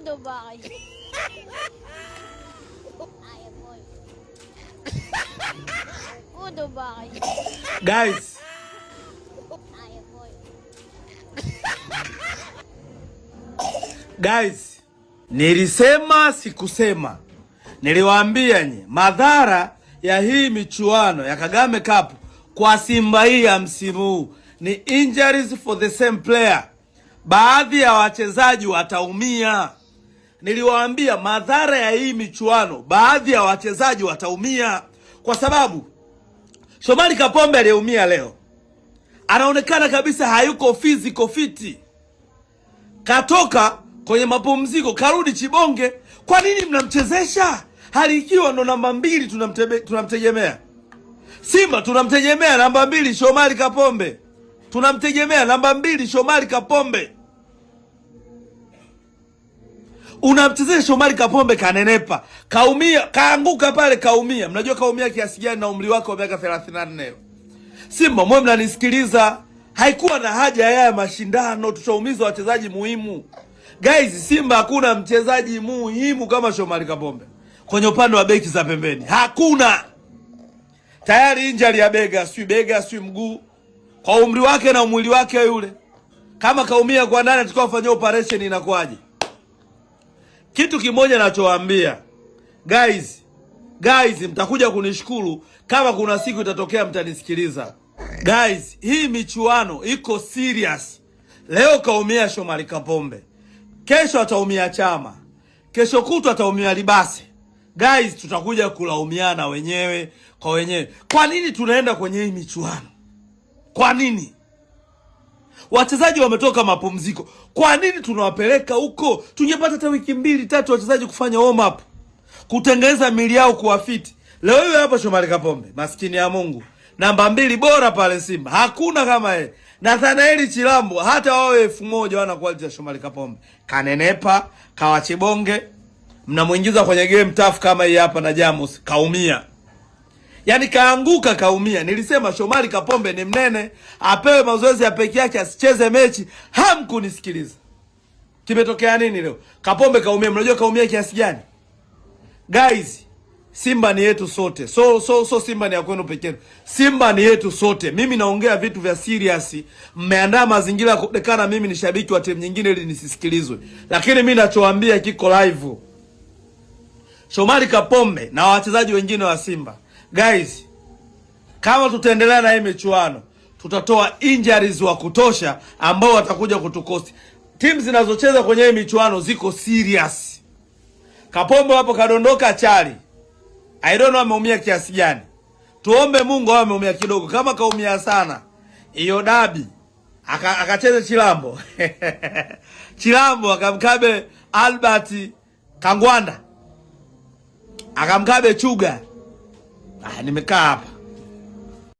Dubai. I am boy. Dubai. Guys. I am boy. Guys, nilisema sikusema. Niliwaambia nye madhara ya hii michuano ya Kagame Cup kwa Simba hii ya msimu huu ni injuries for the same player. Baadhi ya wachezaji wataumia. Niliwaambia madhara ya hii michuano, baadhi ya wachezaji wataumia, kwa sababu Shomari Kapombe aliyeumia leo anaonekana kabisa hayuko physical fit, katoka kwenye mapumziko karudi Chibonge. Kwa nini mnamchezesha hali ikiwa ndo namba 2 tunamtegemea? Simba tunamtegemea namba 2 Shomari Kapombe, tunamtegemea namba 2 Shomari Kapombe. Unamchezesha Shomari Kapombe, kanenepa, kaumia, kaanguka pale, kaumia. Mnajua kaumia kiasi gani na umri wake wa miaka 34? Simba mwe mnanisikiliza, haikuwa na haja ya mashindano, tushaumiza wachezaji muhimu. Guys, Simba hakuna mchezaji muhimu kama Shomari Kapombe kwenye upande wa beki za pembeni, hakuna. Tayari injury ya bega, si bega si mguu, kwa umri wake na mwili wake yule, kama kaumia kwa ndani atakuwa afanyia operation inakuwaje? Kitu kimoja nachowaambia guys, guys, mtakuja kunishukuru kama kuna siku itatokea mtanisikiliza. Guys, hii michuano iko serious. Leo kaumia Shomari Kapombe, kesho ataumia Chama, kesho kutwa ataumia Libase. Guys, tutakuja kulaumiana wenyewe kwa wenyewe. Kwa nini tunaenda kwenye hii michuano? Kwa nini? Wachezaji wametoka mapumziko, kwa nini tunawapeleka huko? Tungepata hata wiki 2 3 wachezaji kufanya warm up, kutengeneza miili yao kuwa fit. Leo hiyo hapa Shomari Kapombe, maskini ya Mungu, namba 2 bora pale Simba, hakuna kama yeye. Nathanaeli Chilambo hata wawe 1000 wana quality ya Shomari Kapombe. Kanenepa, kawachibonge, mnamuingiza kwenye game tough kama hii hapa na Jamus, kaumia. Yaani kaanguka kaumia. Nilisema Shomari Kapombe ni mnene, apewe mazoezi ya peke yake, asicheze mechi. Hamkunisikiliza. Kimetokea nini leo? Kapombe kaumia. Mnajua kaumia kiasi gani? Guys, Simba ni yetu sote. So Simba ni ya kwenu peke yenu. Simba ni yetu sote. Mimi naongea vitu vya serious. Mmeandaa mazingira ya kuonekana mimi ni shabiki wa timu nyingine ili nisisikilizwe. Lakini mimi nachowaambia kiko live. Shomari Kapombe na wachezaji wengine wa Simba. Guys, kama tutaendelea na hii michuano, tutatoa injuries wa kutosha ambao watakuja kutukosti. Timu zinazocheza kwenye hii michuano ziko serious. Kapombe hapo kadondoka chali. I don't know ameumia kiasi gani. Tuombe Mungu awe ameumia kidogo. Kama kaumia sana, hiyo dabi akacheze Chilambo. Chilambo akamkabe Albert Kangwanda. Akamkabe Chuga. Nimekaa hapa.